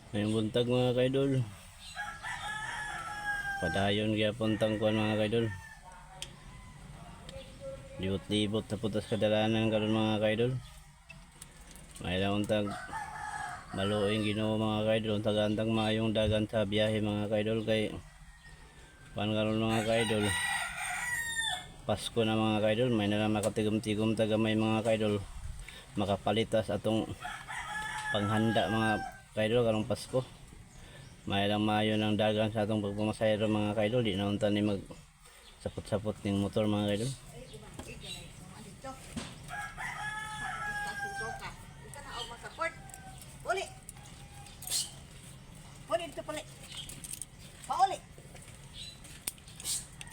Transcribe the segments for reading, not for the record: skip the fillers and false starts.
Ngayong buntag, mga kaidol. Padayon gyapon tang kuan, mga kaidol. Libot-libot na putas kadalanan karon, mga kaidol. May lang tag maluoy Ginoo, mga kaidol, tagaan tag maayong dagan sa biyahe, mga kaidol, kay kuan karon, mga kaidol. Pasko na, mga kaidol, may na lang makatigom-tigom tagamay, mga kaidol. Makapalitas atong panghanda, mga kaidol, karong Pasko. May lang maayo ng dagan sa atong pagpamasahero, mga kaidol, di na unta ni mag sapot-sapot ning motor, mga kaidol. Dito. Ka. Ika na og makaport. Uli. Uli dito pali. Pauli.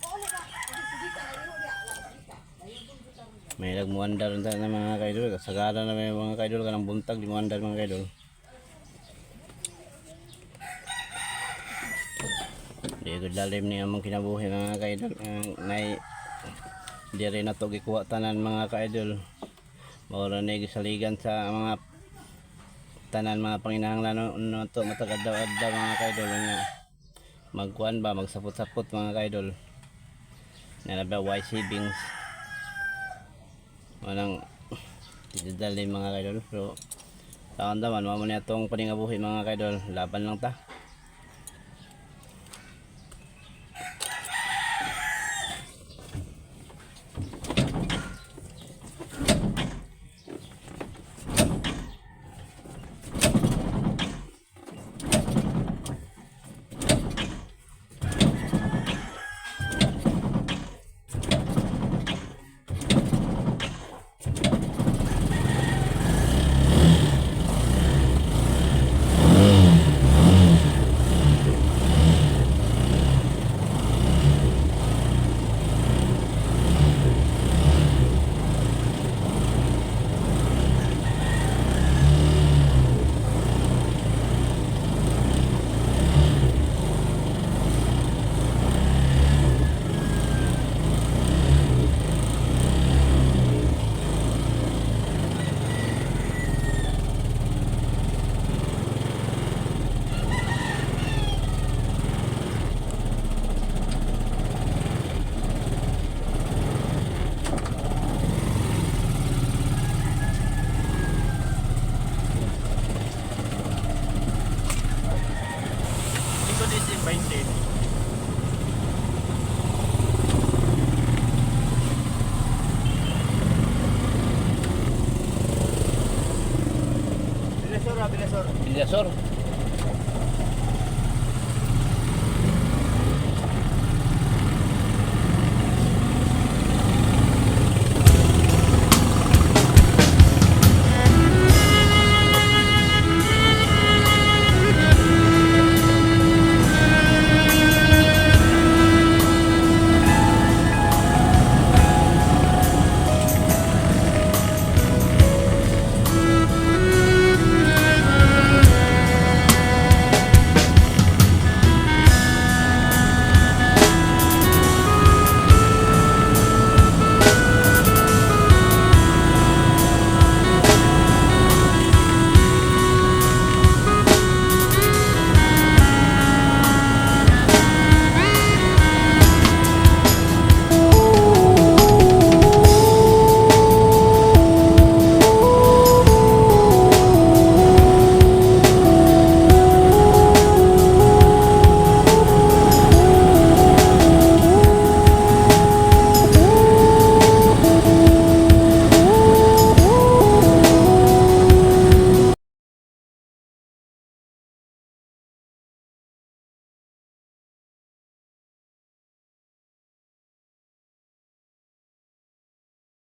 Pauli ba? Sige ka layo dia. Sige ka. Layo dun buta mo. May nagmuandar unta na, mga kaidol, kasagara na may mga kaidol kanang buntag di muandar, mga kaidol. Di gud lalim ni among kinabuhi, mga kaidol. Ang nay diri na to gikuha tanan, mga kaidol. Mao ra ni gisaligan sa mga tanan mga panginahanglan no, to matag adlaw-adlaw, mga kaidol, nga magkuan ba, magsapot-sapot, mga kaidol. Na ba y savings walang tidadali, mga kaidol, pero taon naman mao man atong paningabuhi, mga kaidol, laban lang ta. Likod is invited. Bilasor, ah, Bilasor. Bilyasor.